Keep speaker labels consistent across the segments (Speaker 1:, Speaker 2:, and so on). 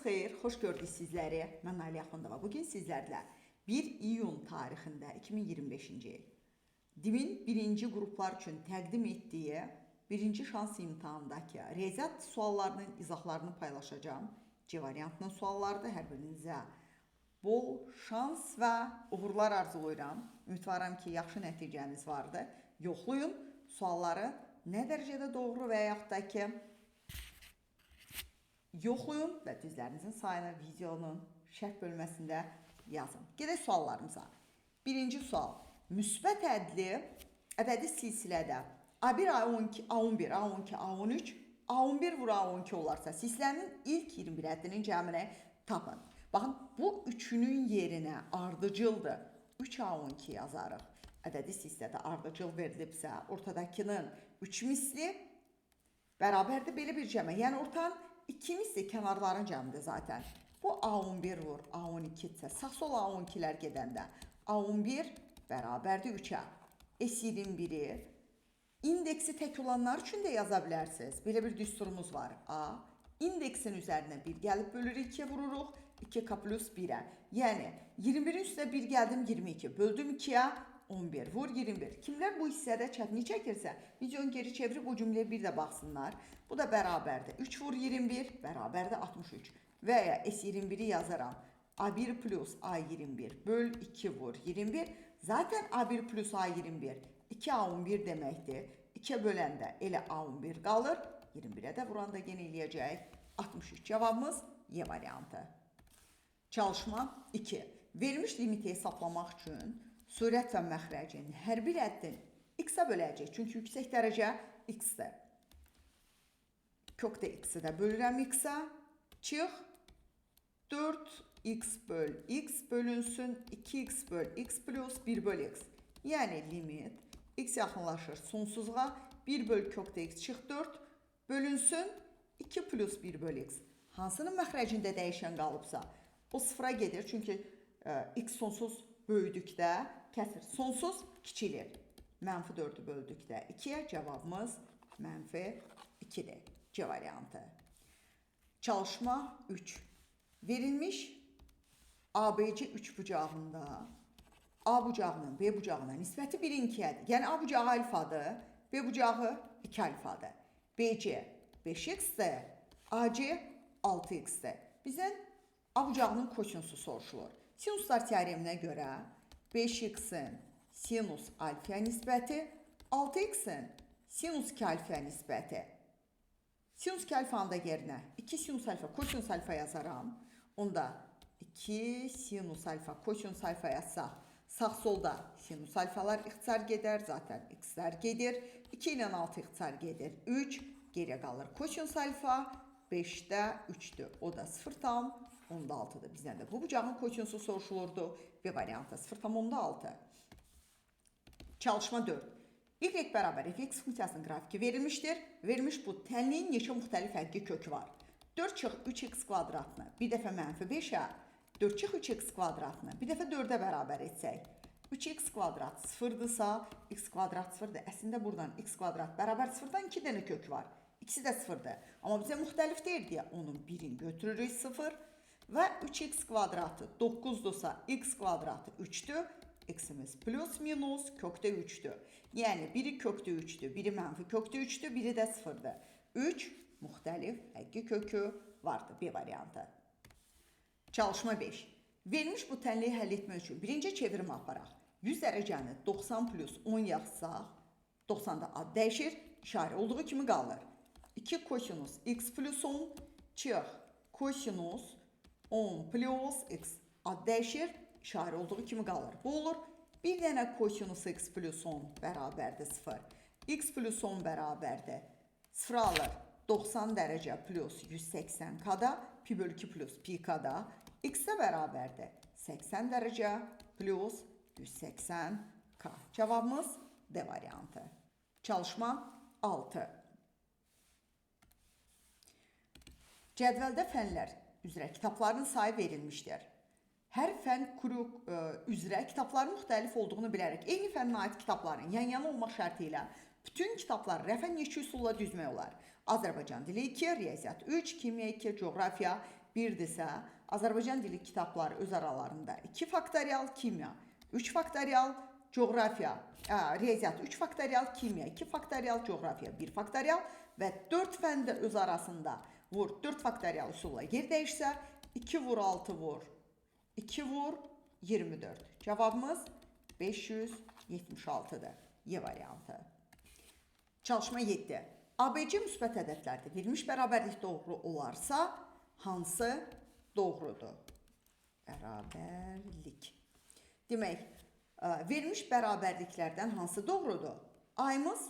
Speaker 1: Vaxtınız xeyir, xoş gördük sizləri. Mən Nailə Axundova. Bugün sizlərlə 1 iyun tarixində 2025-ci il DİM-in birinci qruplar üçün təqdim etdiyi birinci şans imtahanındakı riyaziyyat suallarının izahlarını paylaşacağam. C variantının suallarıdır. Hər birinizə bol şans və uğurlar arzulayıram. Ümidvaram ki, yaxşı nəticəniz vardı. Yoxlayın sualları nə dərəcədə doğru və yaxud da ki, yoxlayın və düzlərinizin sayını videonun şərh bölməsində yazın. Gedək suallarımıza. Birinci sual. Müsbət ədli ədədi silsilədə A1, A12, A11, A12, A13, A11 vur A12 olarsa silsilənin ilk 21 ədlinin cəmini tapın. Baxın, bu üçünün yerinə ardıcıldır. 3A12 yazarıq. Ədədi silsilədə ardıcıl verilibsə, ortadakının 3 misli bərabərdir belə bir cəmə. Yəni ortanın 2 misli kənarların cəmidir zaten. Bu A11 vur A12 isə sağ-sol A12-lər gedəndə A11 bərabərdir 3-ə. S21-i indeksi tək olanlar üçün də yaza bilərsiniz. Belə bir düsturumuz var. A indeksin üzərinə 1 gəlib bölürük, 2-yə vururuq. 2K plus 1-ə. Yəni 21-in üstünə 1 gəldim 22. Böldüm 2-yə 11. Vur 21. Kimlər bu hissədə çətinlik çəkirsə, videonu geri çevirib o cümləyə bir də baxsınlar. Bu da bərabərdir. 3 vur 21 bərabərdir 63. Və ya S21-i yazaram. A1 plus A21 böl 2 vur 21. Zaten A1 plus A21 2A11 deməkdir. 2-yə böləndə elə A11 qalır. 21-ə də vuranda yenə eləyəcək 63. Cavabımız Y variantı. Çalışma 2. Verilmiş limiti hesaplamaq üçün sürət və məxrəcin hər bir əddin x-ə böləcək. Çünki yüksək dərəcə x-dir. Kökdə x-i də bölürəm x-ə. Çıx 4x böl x bölünsün 2x böl x plus 1 böl x. Yəni limit x yaxınlaşır sonsuzluğa 1 böl kökdə x çıx 4 bölünsün 2 plus 1 böl x. Hansının məxrəcində dəyişən qalıbsa, o sıfıra gedir. Çünki x sonsuz böyüdükdə kəsir. Sonsuz kiçilir. Mənfi 4-ü böldükdə 2-yə cavabımız mənfi 2-dir. C variantı. Çalışma 3. Verilmiş ABC 3 bucağında A bucağının B bucağına nisbəti 1-in 2-yədir. Yəni A bucağı alfadır, B bucağı 2 alfadır. BC 5x-dir, AC 6x-dir. Bizdən A bucağının kosinusu soruşulur. Sinuslar teoreminə görə 5x-in sinus alfaya nisbəti 6x-in sinus 2 alfaya nisbəti. Sinus 2 alfanın da yerinə 2 sinus alfa kosinus alfa yazaram. Onda 2 sinus alfa kosinus alfa yazsaq, sağ-solda sinus alfalar ixtisar gedər, zaten x-lər gedir. 2 ilə 6 ixtisar gedir. 3 geriyə qalır kosinus alfa 5-də 3-dür. O da 0,6-dır. Bizdən də bu bucağın kosinusu soruşulurdu. B variantı 0,6. Çalışma 4. Y bərabər fx funksiyasının qrafiki verilmişdir. Verilmiş bu tənliyin neçə müxtəlif həqiqi kökü var? 4 çıx 3x kvadratını bir dəfə mənfi 5-ə, 4 çıx 3x kvadratını bir dəfə 4-ə bərabər etsək, 3x kvadrat 0-dırsa, x kvadrat 0-dır. Əslində buradan x kvadrat bərabər 0-dan 2 dənə kök var. İkisi də 0-dır. Amma bizə müxtəlif deyir deyə onun birini götürürük 0 və 3x kvadratı 9-dursa, x kvadratı 3-dür. X'imiz plus minus kökdə 3-dür. Yəni biri kökdə 3-dür, biri mənfi kökdə 3-dür, biri də 0-dır. 3 müxtəlif həqiqi kökü vardır. B variantı. Çalışma 5. Verilmiş bu tənliyi həll etmək üçün birinci çevirmə aparaq. 100 dərəcəni 90 plus 10 yazsaq, 90-da ad dəyişir, işarə olduğu kimi qalır. 2 kosinus x plus 10 çıx kosinus 10 plus x ad dəyişir, işarə olduğu kimi qalır. Bu olur. Bir dənə kosinus x plus 10 bərabərdir 0. X plus 10 bərabərdir 0 alır. 90 dərəcə plus 180 k-da, pi bölü 2 plus pi k-da, x-ə bərabərdir 80 dərəcə plus 180 k. Cavabımız D variantı. Çalışma 6. Cədvəldə fənlər üzrə kitabların sayı verilmişdir. Hər fənn üzrə kitabların müxtəlif olduğunu bilərək, eyni fənnə aid kitabların yan-yana olmaq şərti ilə bütün kitabları rəfə neçə üsulla düzmək olar? Azərbaycan dili 2, riyaziyyat 3, kimya 2, coğrafiya 1-dirsə, Azərbaycan dili kitabları öz aralarında 2 faktorial, kimya 3 faktorial, coğrafiya, riyaziyyat 3 faktorial, kimya 2 faktorial, coğrafiya 1 faktorial və 4 fən də öz arasında vur 4 faktorial üsulla yer dəyişsə, 2 vur 6 vur 2 vur 24. Cavabımız 576-dır. Y variantı. Çalışma 7. ABC müsbət ədədlərdir. Verilmiş bərabərlik doğru olarsa, hansı doğrudur? Bərabərlik. Demək, verilmiş bərabərliklərdən hansı doğrudur? A-mız,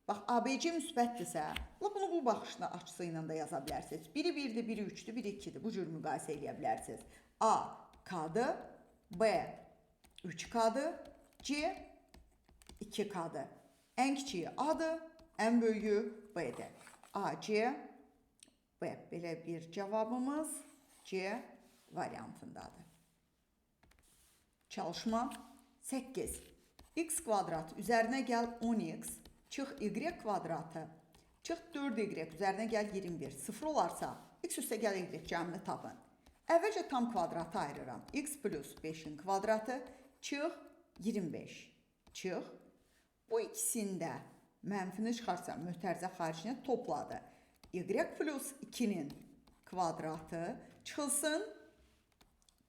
Speaker 1: bax, ABC müsbətdirsə, bunu bu baxışla açısı ilə də yaza bilərsiniz. Biri 1-dir, biri 3-dür, biri 2-dir. Bu cür müqayisə eləyə bilərsiniz. A K-dır, B 3K-dır, C 2K-dır. Ən kiçiyi A-dır, ən böyüyü B-dir. A, C, B. Belə bir cavabımız C variantındadır. Çalışma 8. X kvadrat üzərinə gəl 10x, çıx y kvadratı, çıx 4y üzərinə gəl 21. 0 olarsa, x üstə gəl y cəmini tapın. Əvvəlcə tam kvadratı ayırıram. X plus 5-in kvadratı, çıx 25, çıx. Bu ikisində mənfini çıxarsam, mötərizə xaricinə topladı. Y plus 2-nin kvadratı çıxılsın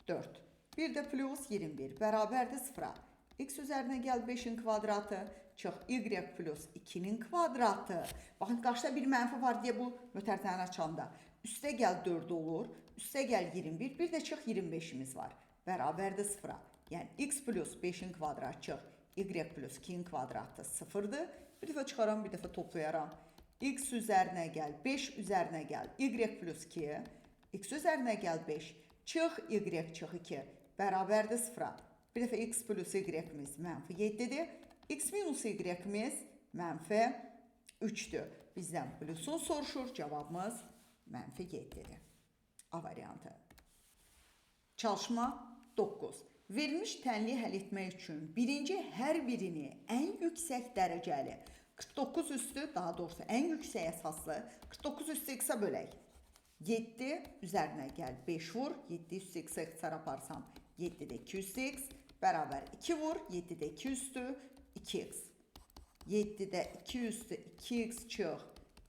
Speaker 1: 4. Bir də plus 21 bərabərdir 0-a. X üzərinə gəl 5-in kvadratı, çıx y plus 2-nin kvadratı. Baxın, qarşıda bir mənfi var deyə bu mötərizəni açanda. Üstə gəl 4 olur, üstə gəl 21, bir də çıx 25-imiz var. Bərabərdir 0-a. Yəni x plus 5-in kvadratı çıx y plus 2-nin kvadratı 0-dır. Bir dəfə çıxaram, bir dəfə toplayaram. X üzərinə gəl 5 üzərinə gəl y plus 2, x üzərinə gəl 5, çıx y çıx 2 bərabərdir 0-a. Bir dəfə x plus y-imiz mənfi 7-dir. X minus y-imiz mənfi 3-dür. Bizdən plusun soruşur, cavabımız mənfi 7-dir. A variantı. Çalışma 9. Verilmiş tənliyi həll etmək üçün birinci hər birini ən yüksək dərəcəli 49 üstü, daha doğrusu ən yüksək əsaslı 49 üstü x-a bölək. 7 üzərinə gəl 5 vur, 7 üstü x-a ixtisar aparsam 7-də 2 üstü x bərabər 2 vur, 7-də 2 üstü 2x. 7-də 2 üstü 2x çıx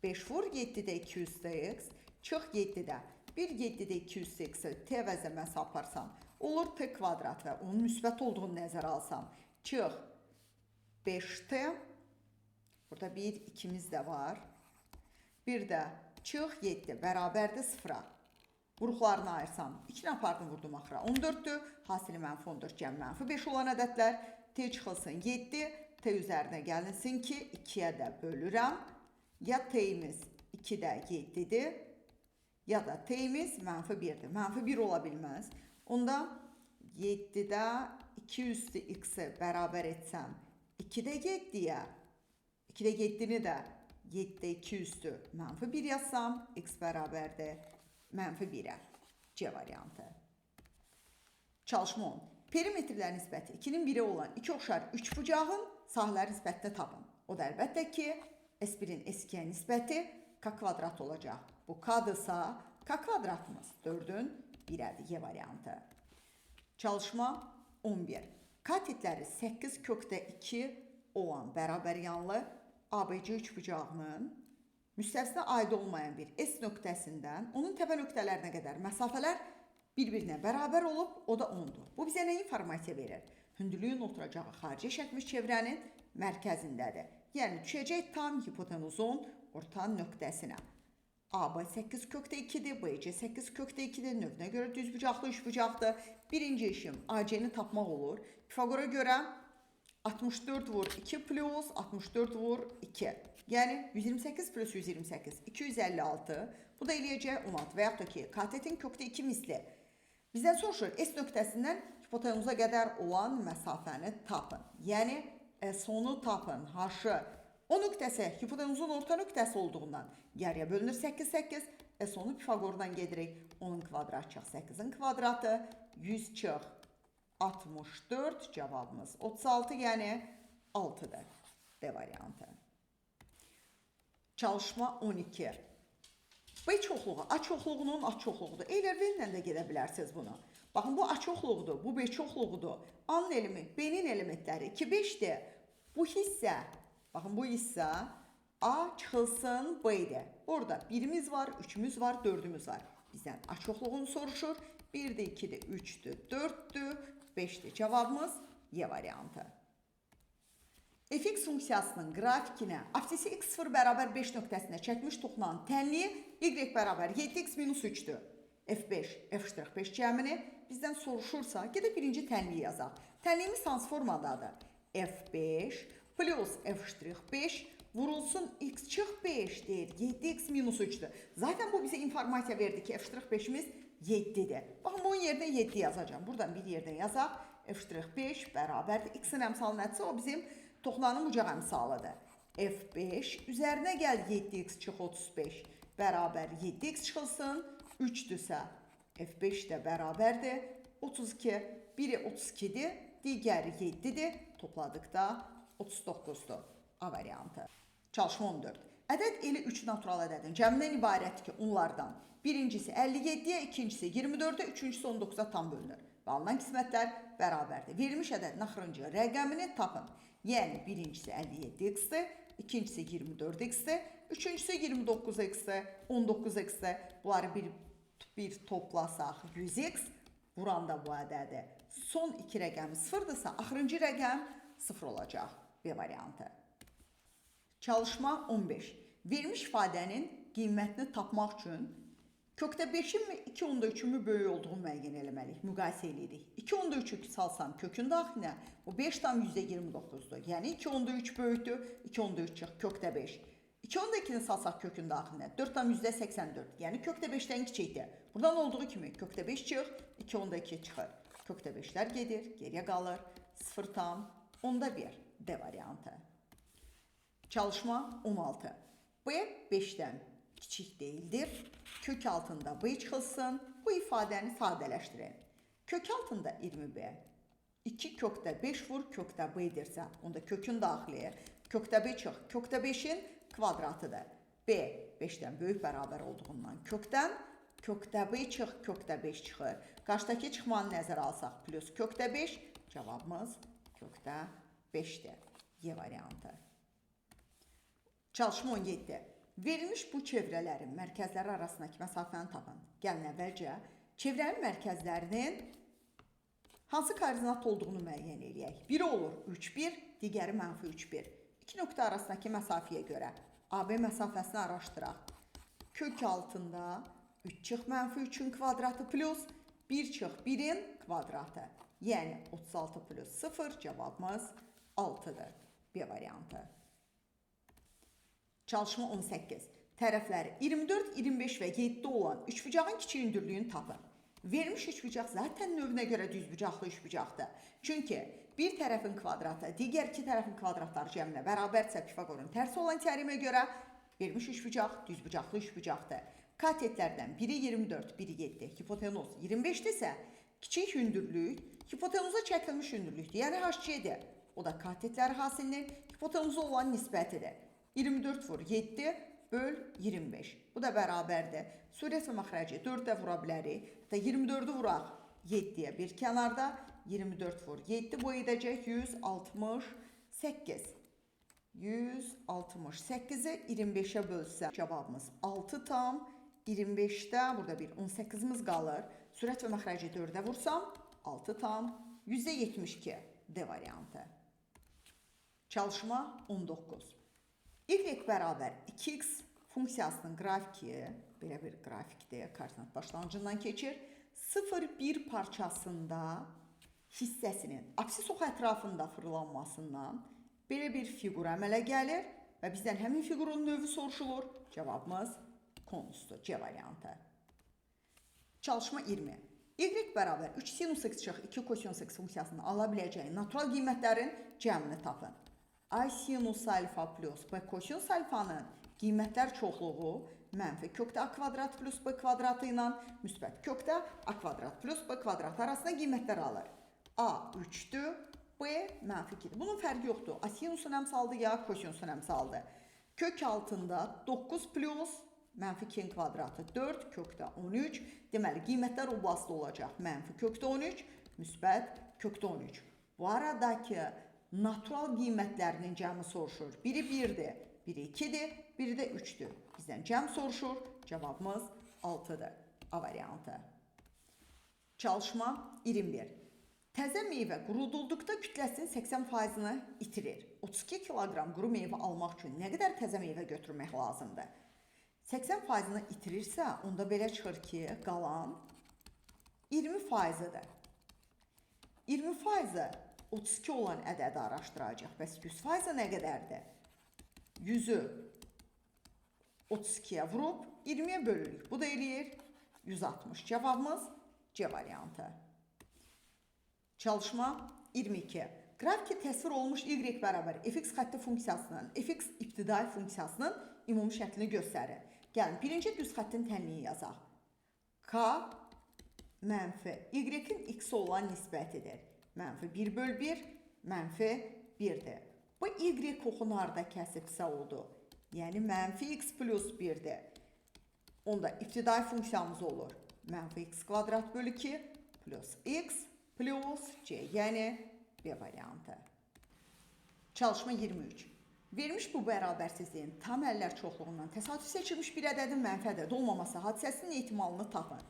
Speaker 1: 5 vur, 7-də 2 üstü x çıx 7-də 1 7-də 2 üstü x-i t əvəzinə mən aparsam olur t kvadrat və onun müsbət olduğunu nəzərə alsam çıx 5t. Burada 1 2-miz də var. Bir də çıx 7 bərabərdir 0-a. Vuruqlarını ayırsam 2-ni apardım vurdum axıra 14-dür. Hasili mənfi 14 cəm mənfi 5 olan ədədlər. T çıxılsın 7. T üzərinə gəlinsin ki 2-yə də bölürəm. Ya T-imiz 2-də 7-dir ya da T-imiz mənfi 1-dir. Mənfi 1 ola bilməz. Onda 7-də 2 üstü x-i bərabər etsəm 2-də 7-yə, 2-də 7-ni də 7-də 2 üstü mənfi 1 yazsam, x bərabərdir mənfi 1-ə. C variantı. Çalışma 10. Perimetrlər nisbəti 2-nin 1-i olan iki oxşar üçbucağın sahələri nisbətini tapın. O da əlbəttə ki, S1-in S2-yə nisbəti K kvadrat olacaq. Bu K-dırsa, K kvadratımız 4-ün 1-ədir. Y variantı. Çalışma 11. Katetləri 8 kökdə 2 olan bərabər yanlı ABC üçbucağının müstəvisinə aid olmayan bir S nöqtəsindən onun təpə nöqtələrinə qədər məsafələr bir-birinə bərabər olub, o da 10-dur. Bu bizə nə informasiya verir? Hündürlüyün oturacağı xarici şəkmiş çevrənin mərkəzindədir. Yəni düşəcək tam hipotenuzun orta nöqtəsinə. AB 8 kökdə 2-dir, BC 8 kökdə 2-dir. Növünə görə düzbucaqlı üçbucaqdır. Birinci işim AC-ni tapmaq olur. Pifaqora görə 64 vur 2 plus 64 vur 2. Yəni 128 plus 128, 256. Bu da eləyəcək 16 və yaxud da ki, katetin kökdə 2 misli. Bizdən soruşur, S nöqtəsindən hipotenuza qədər olan məsafəni tapın. Yəni S-onu tapın, H-ı. O nöqtəsi hipotenuzun orta nöqtəsi olduğundan yarıya bölünür 8, 8. S-onu Pifaqordan gedirik. 10-un kvadratı çıx 8-in kvadratı 100 çıx 64 cavabımız 36, yəni 6-dır. D variantı. Çalışma 12. B çoxluğu A çoxluğunun A çoxluğudur. Eylər V ilə də gedə bilərsiniz bunu. Baxın, bu A çoxluğudur, bu B çoxluğudur. A-nın elementi, B-nin elementləri 2, 5-dir. Bu hissə, baxın bu hissə A çıxılsın B-dir. Burada 1-imiz var, 3-ümüz var, 4-ümüz var. Bizdən A çoxluğunu soruşur. 1-dir, 2-dir, 3-dür, 4-dür, 5-dir. Cavabımız Y variantı. Fx funksiyasının qrafikinə absisi x0 bərabər 5 nöqtəsinə çəkmiş toxunan tənliyi y bərabər 7x minus 3-dür. F5, f'5 cəmini bizdən soruşursa, gedək birinci tənliyi yazaq. Tənliyimiz hansı formadadır? F5 plus f'5 vurulsun x çıx 5 deyir. 7x minus 3-dür. Zaten bu bizə informasiya verdi ki, f'5-imiz 7-dir. Baxın, bunun yerinə 7 yazacağım. Buradan bir yerdən yazaq. F'5 bərabərdir. X-in əmsalı nədirsə, o bizim toxunanın bucaq əmsalıdır. F5 üzərinə gəl 7x çıx 35 bərabər 7x çıxılsın. 3-dürsə F5 də bərabərdir. 32, biri 32-dir, digəri 7-dir. Topladıqda 39-dur. A variantı. Çalışma 14. Ədəd elə 3 natural ədədin cəmindən ibarətdir ki, onlardan birincisi 57-yə, ikincisi 24-ə, üçüncüsü 19-a tam bölünür. Və alınan qismətlər bərabərdir. Verilmiş ədədin axırıncı rəqəmini tapın. Yəni birincisi 57x-dir, ikincisi 24x-dir, üçüncüsü 29x-dir, 19x-dir. Bunları bir toplasaq 100x, vuranda bu ədədi son iki rəqəmi sıfırdırsa, axırıncı rəqəm 0 olacaq. B variantı. Çalışma 15. Verilmiş ifadənin qiymətini tapmaq üçün kökdə 5-in mi 2,3-ün mü böyük olduğunu müəyyən eləməliyik, müqayisə eləyirik. 2,3-ü salsam kökün daxilinə, bu 5,29-dur. Yəni 2,3 böyükdür, 2,3 çıx kökdə 5. 2,2-ni salsaq kökün daxilinə, 4,84. Yəni kökdə 5-dən kiçikdir. Buradan olduğu kimi kökdə 5 çıx, 2,2 çıxır. Kökdə 5-lər gedir, geriyə qalır 0,1 D variantı. Çalışma 16. B 5-dən kiçik deyildir. Kök altında B çıxılsın. Bu ifadəni sadələşdirin. Kök altında 20B. 2 kökdə 5 vur, kökdə B-dirsə, onda kökün daxili kökdə B çıx, kökdə 5-in kvadratıdır. B 5-dən böyük bərabər olduğundan kökdən kökdə B çıx, kökdə 5 çıxır. Qarşıdakı çıxmanı nəzərə alsaq, plus kökdə 5, cavabımız kökdə 5-dir. Y variantı. Çalışma 17. Verilmiş bu çevrələrin mərkəzləri arasındakı məsafəni tapın. Gəlin əvvəlcə çevrənin mərkəzlərinin hansı koordinat olduğunu müəyyən eləyək. Biri olur 3, 1, digəri mənfi 3, 1. İki nöqtə arasındakı məsafəyə görə AB məsafəsini araşdıraq. Kök altında 3 çıx mənfi 3-ün kvadratı plus 1 çıx 1-in kvadratı. Yəni 36 plus 0 cavabımız 6-dır. B variantı. Çalışma 18. Tərəfləri 24, 25 və 7 olan üçbucağın kiçik hündürlüyünü tapın. Verilmiş üçbucaq zaten növünə görə düzbucaqlı üçbucaqdır. Çünki bir tərəfin kvadratı digər iki tərəfin kvadratları cəminə bərabərdirsə Pifaqorun tərsi olan teoremə görə verilmiş üçbucaq düzbucaqlı üçbucaqdır. Katetlərdən biri 24, biri 7, hipotenuz 25-dirsə kiçik hündürlük hipotenuza çəkilmiş hündürlükdür. Yəni HC-dir. O da katetlər hasilinin hipotenuza olan nisbətidir. 24 vur 7 böl 25. Bu da bərabərdir. Surət və məxrəci 4 də vura bilərik. Hətta 24-ü vuraq 7-yə bir kənarda. 24 vur 7 bu edəcək 168. 168-i 25-ə bölsə cavabımız 6 tam. 25-də burada bir 18-imiz qalır. Sürət və məxrəci 4-ə vursam 6 tam %72 D variantı. Çalışma 19. Y bərabər 2x funksiyasının qrafiki, belə bir qrafikdir, koordinat başlanğıcından keçir. 0,1 parçasında hissəsinin absis oxu ətrafında fırlanmasından belə bir fiqur əmələ gəlir və bizdən həmin fiqurun növü soruşulur. Cavabımız konusdur, C variantı. Çalışma 20. Y bərabər 3 sinus x çıx 2 kosinus x funksiyasının ala biləcəyi natural qiymətlərin cəmini tapın. A sinus alfa plus B kosinus alfanın qiymətlər çoxluğu mənfi kökdə A kvadrat plus B kvadratı ilə müsbət kökdə A kvadrat plus B kvadratı arasında qiymətlər alır. A 3-dür, B mənfi 2-dir. Bunun fərqi yoxdur. A sinusun əmsalıdır ya kosinusun əmsalıdır. Kök altında 9 plus Mənfi 2-nin kvadratı 4, kökdə 13. Deməli, qiymətlər oblastı olacaq. Mənfi kökdə 13, müsbət kökdə 13. Bu aradakı natural qiymətlərinin cəmi soruşur. Biri 1-dir, biri 2-dir, biri də 3-dür. Bizdən cəm soruşur. Cavabımız 6-dır. A variantı. Çalışma 21. Təzə meyvə qurudulduqda kütləsinin 80%-ni itirir. 32 kiloqram quru meyvə almaq üçün nə qədər təzə meyvə götürmək lazımdır? 80%-ni itirirsə, onda belə çıxır ki, qalan 20%-dir. 20%-i 32 olan ədədi araşdıracaq. Bəs 100% nə qədərdir? 100-ü 32-yə vurub 20-yə bölürük. Bu da eləyir 160. Cavabımız C variantı. Çalışma 22. Qrafikdə təsvir olunmuş y bərabər fx xətti funksiyasının, fx ibtidai funksiyasının ümumi şəklini göstərir. Gəlin, birinci düz xəttin tənliyi yazaq. K mənfi y-in x-ə olan nisbətidir. Mənfi 1 böl 1, mənfi 1-dir. Bu y oxu harda kəsibsə odur. Yəni, mənfi x plus 1-dir. Onda ibtidai funksiyamız olur. Mənfi x kvadrat bölü 2 plus x plus c, yəni B variantı. Çalışma 23. Verilmiş bu bərabərsizliyin tam əllər çoxluğundan təsadüf seçilmiş bir ədədin mənfi ədəd olmaması hadisəsinin ehtimalını tapın.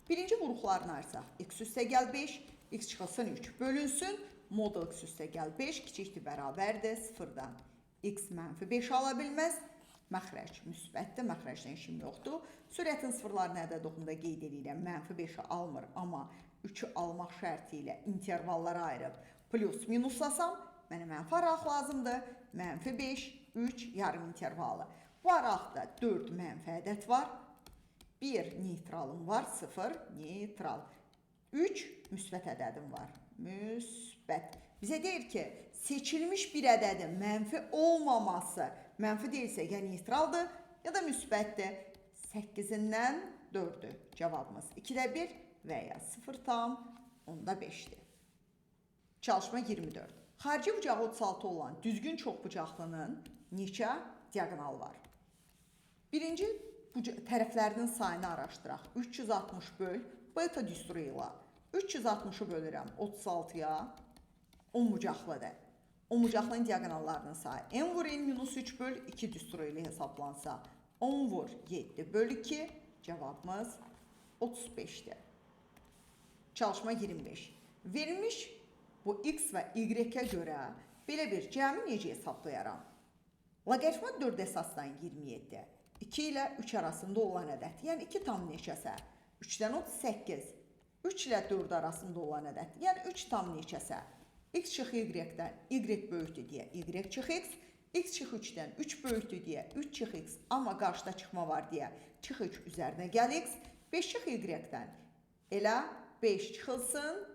Speaker 1: Birinci vuruqlarını ayırsaq, x üstə gəl 5, x çıxılsın 3 bölünsün, modul x üstə gəl 5 kiçikdir bərabərdir 0-dan. X mənfi 5 ala bilməz, məxrəc müsbətdir, məxrəcdən işim yoxdur. Sürətin sıfırlarını ədəd oxunda qeyd edirəm, mənfi 5-i almır, amma 3-ü almaq şərti ilə intervallara ayırıb plus minuslasam, mənə mənfi aralıq lazımdır. Mənfi 5, 3 yarım intervalı. Bu aralıqda 4 mənfi ədəd var. 1 neytralım var, 0 neytral. 3 müsbət ədədim var. Müsbət. Bizə deyir ki, seçilmiş bir ədədin mənfi olmaması, mənfi deyilsə ya neytraldır, ya da müsbətdir. 8-dən 4-dür cavabımız. 2-də 1 və ya 0,5-dir. Çalışma 24. Xarici bucağı 36 olan düzgün çoxbucaqlının neçə diaqonalı var? Birinci tərəflərinin sayını araşdıraq. 360 böl beta düsturu ilə 360-ı bölürəm 36-ya 10 bucaqlıdır. 10 bucaqlının diaqonallarının sayı n vur n minus 3 böl 2 düsturu ilə hesablansa 10 vur 7 böl 2 cavabımız 35-dir. Çalışma 25. Verilmiş bu x və y-ə görə belə bir cəmi necə hesablayaram? Loqaritma 4 əsasdan 27. 2 ilə 3 arasında olan ədəd, yəni 2 tam neçəsə. 3-dən 38. 3 ilə 4 arasında olan ədəd, yəni 3 tam neçəsə. X çıx y-dən y böyükdür deyə y çıx x, x çıx 3-dən 3 böyükdür deyə 3 çıx x, amma qarşıda çıxma var deyə çıx 3 üzərinə gəl x, 5 çıx y-dən elə 5 çıxılsın,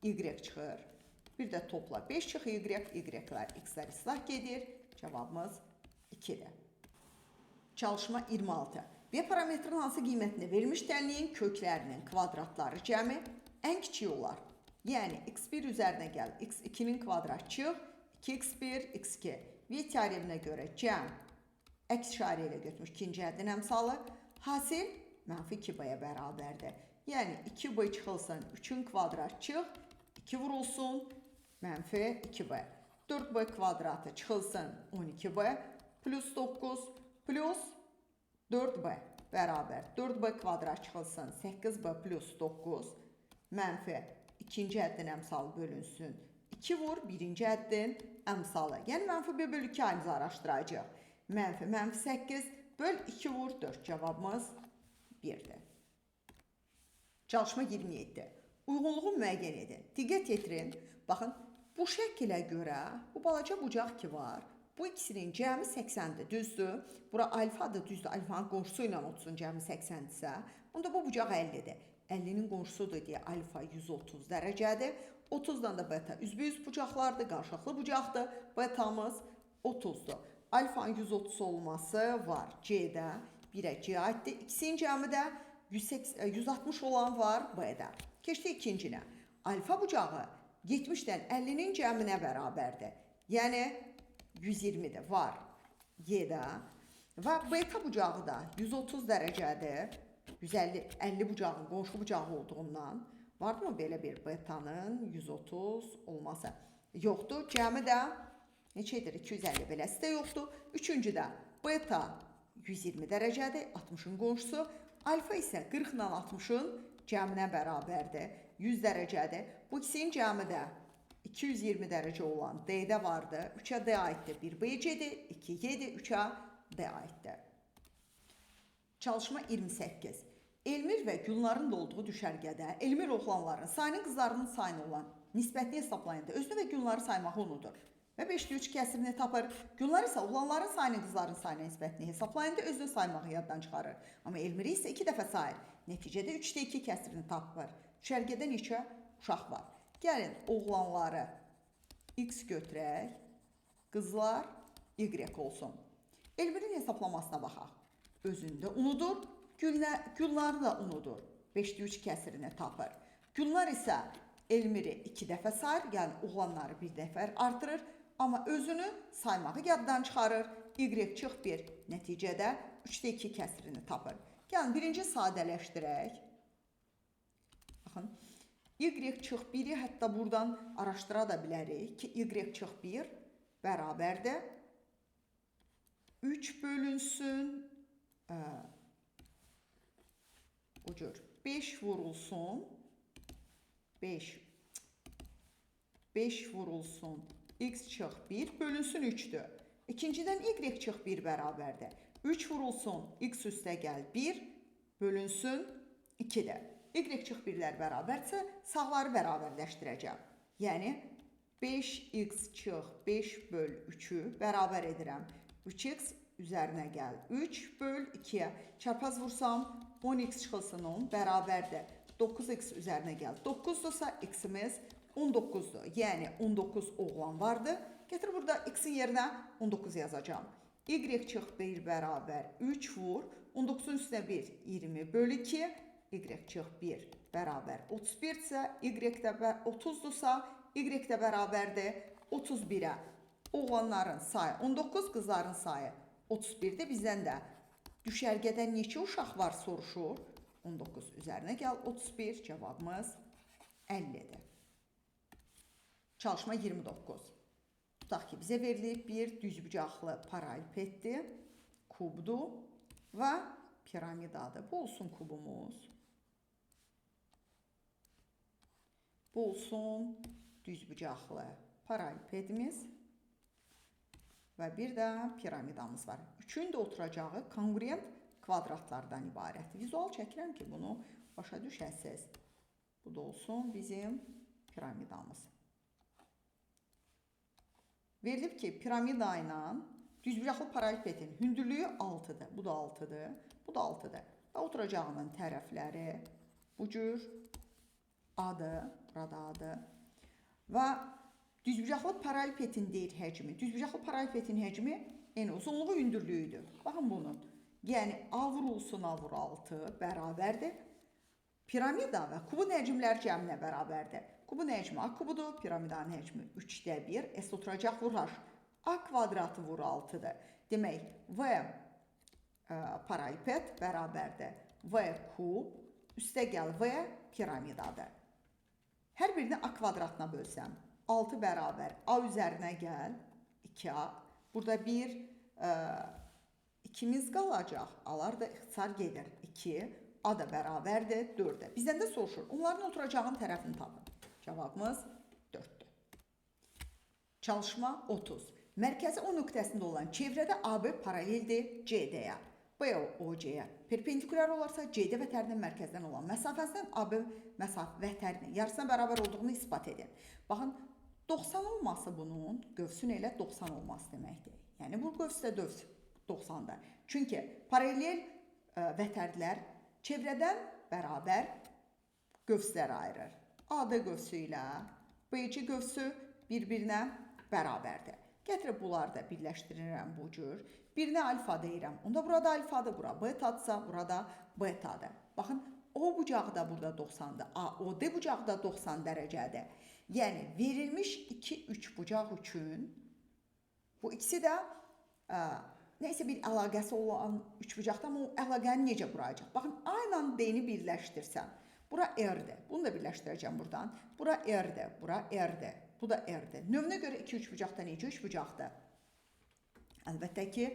Speaker 1: y çıxır. Bir də topla 5 çıx y, y-lər, x-lər islah gedir. Cavabımız 2-dir. Çalışma 26. B parametrinin hansı qiymətini verilmiş tənliyin köklərinin kvadratları cəmi ən kiçiyi olar. Yəni x1 üzərinə gəl, x2-nin kvadrat çıx, 2x1, x2. V teoreminə görə cəm əks işarə ilə götürmüş ikinci həddin əmsalı hasil mənfi 2b-yə bərabərdir. Yəni 2b çıxılsın, 3-ün kvadrat çıx, 2 vurulsun, mənfi 2b. 4b kvadratı çıxılsın, 12b plus 9 plus 4b bərabər 4b kvadrat çıxılsın, 8b plus 9 mənfi ikinci həddin əmsalı bölünsün. 2 vur birinci həddin əmsalı. Yəni mənfi b bölü 2 ayımızı araşdıracaq. Mənfi mənfi 8 böl 2 vur 4. Cavabımız 1-dir. Çalışma 27. Uyğunluğu müəyyən edin. Diqqət yetirin. Baxın, bu şəkilə görə bu balaca bucaq ki var, bu ikisinin cəmi 80-dir, düzdür? Bura alfadır, düzdür? Alfanın qonşusu ilə 30-un cəmi 80-dirsə, onda bu bucaq 50-dir. 50-nin qonşusudur deyə alfa 130 dərəcədir. 30-dan da beta üzbüyüz bucaqlardır, qarşılıqlı bucaqdır. Betamız 30-dur. Alfanın 130 olması var C-də, 1-ə C aiddir. İkisinin cəmi də 160 olan var B-də. Keçdik ikincinə. Alfa bucağı 70-dən 50-nin cəminə bərabərdir. Yəni 120-dir. Var Y-də. Və beta bucağı da 130 dərəcədir. 150 50 bucağın qonşu bucağı olduğundan varmı belə bir betanın 130 olması? Yoxdur. Cəmi də neçə edir? 250, beləsi də yoxdur. Üçüncüdə beta 120 dərəcədir, 60-ın qonşusu. Alfa isə 40 ilə 60-ın cəminə bərabərdir, 100 dərəcədir. Bu ikisinin cəmi də 220 dərəcə olan D-də vardı. 3-ə D aiddir, 1 BC-dir, 2 Y-dir, 3-ə D aiddir. Çalışma 28. Elmir və Gülnarın da olduğu düşərgədə Elmir oğlanların sayının qızlarının sayına olan nisbətini hesablayanda özünü və Gülnarı saymağı unudur. Və 5-də 3 kəsirini tapır. Gülnar isə oğlanların sayının qızların sayına nisbətini hesablayanda özünü saymağı yaddan çıxarır. Amma Elmiri isə 2 dəfə sayır. Nəticədə 3-də 2 kəsirini tapır. Düşərgədə neçə uşaq var? Gəlin oğlanları X götürək, qızlar Y olsun. Elmirin hesablamasına baxaq. Özünü də unudur, Gülnarı da unudur. 5-də 3 kəsirini tapır. Gülnar isə Elmiri 2 dəfə sayır, yəni oğlanları bir dəfə artırır. Amma özünü saymağı yaddan çıxarır. Y çıx 1. Nəticədə 3-də 2 kəsirini tapır. Gəlin birinci sadələşdirək. Baxın, Y çıx 1-i hətta buradan araşdıra da bilərik ki, Y çıx 1 bərabərdir 3 bölünsün, o cür 5 vurulsun, 5 vurulsun, X çıx 1 bölünsün 3-dür. İkincidən Y çıx 1 bərabərdir. 3 vurulsun, X üstə gəl 1 bölünsün 2-dir. Y çıx 1-lər bərabərdirsə, sağları bərabərləşdirəcəm. Yəni 5x çıx 5 böl 3-ü bərabər edirəm. 3x üzərinə gəl 3 böl 2-yə. Çarpaz vursam 10x çıxılsın 10 bərabərdir. 9x üzərinə gəl 9-dursa x-imiz 19-dur. Yəni 19 oğlan vardı. Gətir burada x-in yerinə 19 yazacağam. Y çıx 1 bərabər 3 vur. 19-un üstünə 1, 20 böl 2. Y çıx 1 bərabər 31 isə Y də 30-dursa Y də bərabərdir 31-ə. Oğlanların sayı 19, qızların sayı 31-dir. Bizdən də düşərgədə neçə uşaq var soruşur. 19 üzərinə gəl 31, cavabımız 50-dir. Çalışma 29. Tutaq ki, bizə verilib bir düzbucaqlı paralelipeddir, kubdur və piramidadır. Bu olsun kubumuz. Bu olsun düzbucaqlı paralelipedimiz və bir də piramidamız var. Üçün də oturacağı konqruent kvadratlardan ibarətdir. Vizual çəkirəm ki, bunu başa düşəsiniz. Bu da olsun bizim piramidamız. Verilib ki, piramida ilə düzbucaqlı paralelipedin hündürlüyü 6-dır. Bu da 6-dır. Bu da 6-dır. Və oturacağının tərəfləri bu cür A-dır. Burada A-dır. Və düzbucaqlı paralelipedin deyir həcmi. Düzbucaqlı paralelipedin həcmi eyni uzunluğu hündürlüyüdür. Baxın bunun. Yəni A vurulsun A vur 6 bərabərdir. Piramida və kubun həcmləri cəminə bərabərdir. Kubun həcmi A kubudur, piramidanın həcmi 3-də 1, S oturacaq vur H. A kvadratı vur 6-dır. Demək, V paraleliped bərabərdir. V kub, üstə gəl V piramidadır. Hər birini A kvadratına bölsəm, 6 bərabər A üzərinə gəl 2A. Burada bir 2-miz qalacaq. Alar da ixtisar gedir. 2, A da bərabərdir 4-ə. Bizdən də soruşur. Onların oturacağın tərəfini tapın. Cavabımız 4-dür. Çalışma 30. Mərkəzi O nöqtəsində olan çevrədə AB paraleldir CD-yə. B OC-yə perpendikulyar olarsa CD vətərinin mərkəzdən olan məsafəsindən AB məsafə vətərinin yarısına bərabər olduğunu isbat edin. Baxın, 90 olması bunun qövsün elə 90 olması deməkdir. Yəni bu qövs də 90-dır. Çünki paralel vətərlər çevrədən bərabər qövslər ayırır. AD qövsü ilə BC qövsü bir-birinə bərabərdir. Gətirib bunları da birləşdirirəm bu cür. Birinə alfa deyirəm. Onda burada alfadır, bura betadırsa, burada betadır. Baxın, O bucağı da burada 90-dır. A, O, D bucağı da 90 dərəcədir. Yəni, verilmiş 2, 3 bucaq üçün bu ikisi də Nəysə bir əlaqəsi olan üçbucaqda, amma o əlaqəni necə quracaq? Baxın, A ilə D-ni birləşdirsəm, bura R-dir. Bunu da birləşdirəcəm buradan. Bura R-dir, bura R-dir, bu da R-dir. Növünə görə iki üçbucaqda necə üçbucaqdır? Əlbəttə ki,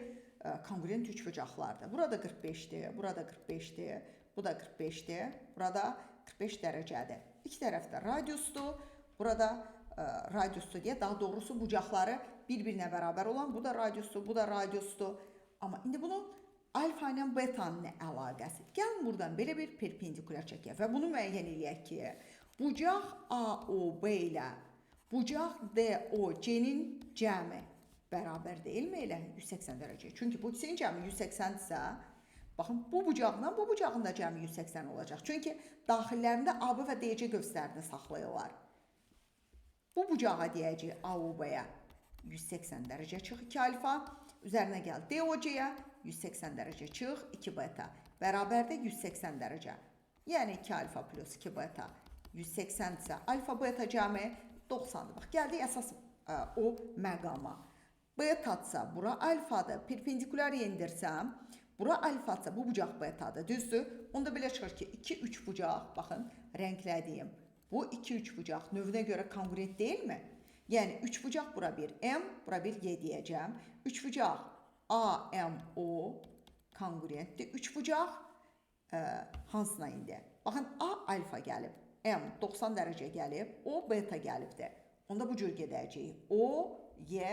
Speaker 1: konqruent üçbucaqlardır. Burada 45-dir, burada 45-dir, bu da 45-dir, burada 45 dərəcədir. İki tərəfdə radiusdur, burada radiusdur deyə, daha doğrusu bucaqları bir-birinə bərabər olan, bu da radiusdur, bu da radiusdur. Amma indi bunun alfa ilə betanın nə əlaqəsi? Gəlin buradan belə bir perpendikulyar çəkək və bunu müəyyən eləyək ki, bucaq AOB ilə bucaq DOC-nin cəmi bərabər deyilmi elə 180 dərəcəyə? Çünki bu ikisinin cəmi 180-dirsə, baxın, bu bucaqla bu bucağın da cəmi 180 olacaq. Çünki daxillərində AB və DC qövslərini saxlayırlar. Bu bucağa deyəcəyik AOB-yə 180 dərəcə çıx 2 alfa, üzərinə gəl DOC-yə 180 dərəcə çıx 2 beta, bərabərdir 180 dərəcə. Yəni 2 alfa plus 2 beta 180 isə alfa beta cəmi 90-dır. Bax, gəldik əsas o məqama. Betadsa bura alfadır, perpendikulyar yendirsəm, bura alfadsa bu bucaq betadır, düzdür? Onda belə çıxır ki, 2 3 bucaq, baxın, rənglədiyim. Bu 2 3 bucaq növünə görə konqruent deyilmi? Yəni 3 bucaq bura bir M, bura bir Y deyəcəm. 3 bucaq AMO konqruentdir. 3 bucaq hansına indi? Baxın, A alfa gəlib, M 90 dərəcə gəlib, O beta gəlibdir. Onda bu cür gedəcəyik. O, Y,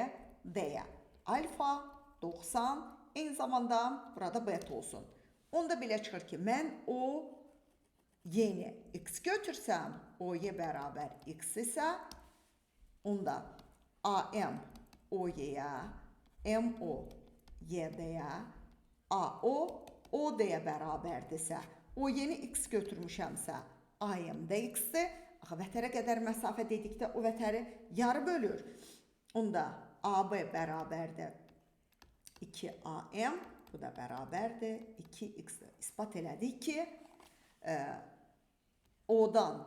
Speaker 1: D-yə. Alfa 90, eyni zamanda burada beta olsun. Onda belə çıxır ki, mən O, Y-ni X götürsəm, OY bərabər X isə, onda AM OY-yə, MO YD-yə, AO OD-yə bərabərdirsə, OY-ni X götürmüşəmsə, AM də X-dir. Axı, vətərə qədər məsafə dedikdə o vətəri yarı bölür. Onda AB bərabərdir 2AM, bu da bərabərdir 2X-dir. İspat elədik ki, O-dan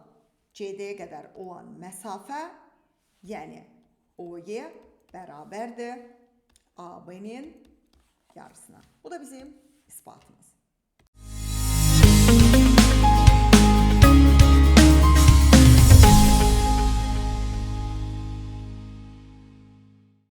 Speaker 1: CD-yə qədər olan məsafə, yəni OY bərabərdir AB-nin yarısına. Bu da bizim isbatımız.